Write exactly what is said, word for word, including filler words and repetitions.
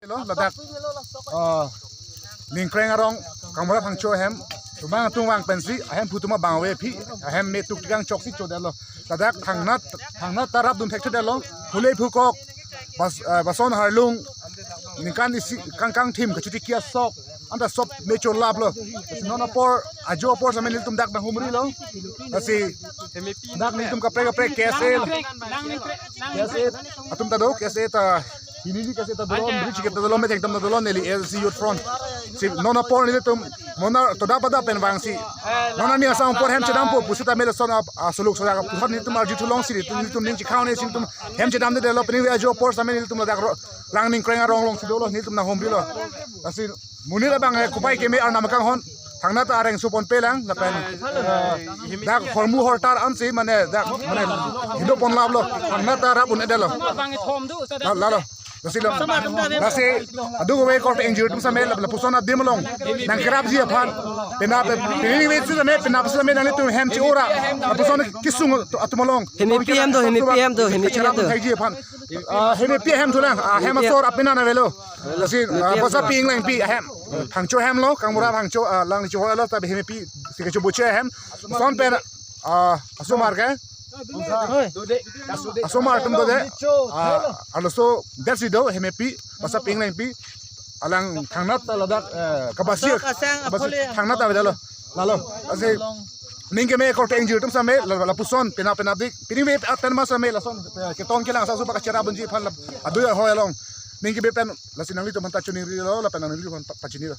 Lo, ladak, ah, Ningkreng arong, Kangbura Phangcho ahem, tumang atum vang pensi, ahemphu atum abang ave aphi, ahem me tuk tikang choksi chodetlo. Ladak thangnat, thangnat ta rapdun thekthedetlo, phule phukok, bas-, ah, bason harlung, ningkan isi, kangkang thim, kachiti kiasok, anta sop me cholaplo. Non apor, ajo apor same nelitum dak nanghumrilo. Lasi, dak nelitum kaprek kaprek K S A, K S A, atum ta do, K S A ta, hini ni K S A ta do, bridge kita do, metheng atum ta do, neli A D C Youth Front. Si, non apor nelitum, mona toda pada pen vangsi. Mona ni asam apor hem chedampo, pusita mele son ap, asuluk soya, puhan nelitum arju thulongsi, nelitum, nelitum ning chikhau ne si nelitum hem chedamdetlo, pini ajo apor same nelitum ladak ro, lang Ningkreng arong alongsi dolo, nelitum nanghumrilo. Lasi, monit abang, eh, kopai keme arnam akanghon. Thangnat ta areng supon pelang, lapen, eh, dak hormu hortar ansi, mane, dak, mane, hindo ponlaplo, thangnat ta rap un-edetlo. Bang ithom do, sa La, lalo. Lasi lo. Lasi, adu kove korte ingjir atum same, la, lapuson adim along nangkerapji aphan. Penap, pe, pini ni wait same, penap same nanglitum hem chi-ora. Lapuson kesung atum along. Hemepi hem do, hemepi hem do. Thaiji aphan. Ah, hemepi hem thulang, ah, hem asor apina na avelo. Lasi, ah, Basa Pi Inglengpi ahem. Phangcho hemlo, Kangbura Phangcho, ah, lang ni chuhoi lo, tabi hemepi, si kecho buche hem. Son pen, ah, asomar ke? Asomar atum do de. Ah, arloso, that's it do, hemepi, Basa Pi Inglengpi. Alang thangnat ta ladak, eh, kabasi, Asok asang kabasi aphole. Thangnat ta avelo. Lalo, lasi, ning keme korte ingjir atum same, la, lapuson, penap penapdik. Pini wait at pen ma same, lason, eh, keton kelang sa supa kachera bunji aphan la, adu ahoi along. Ning keme pen, lasi nanglitum aphan ta chiningrilo, lapen nanglitum aphan pa, pachinilo.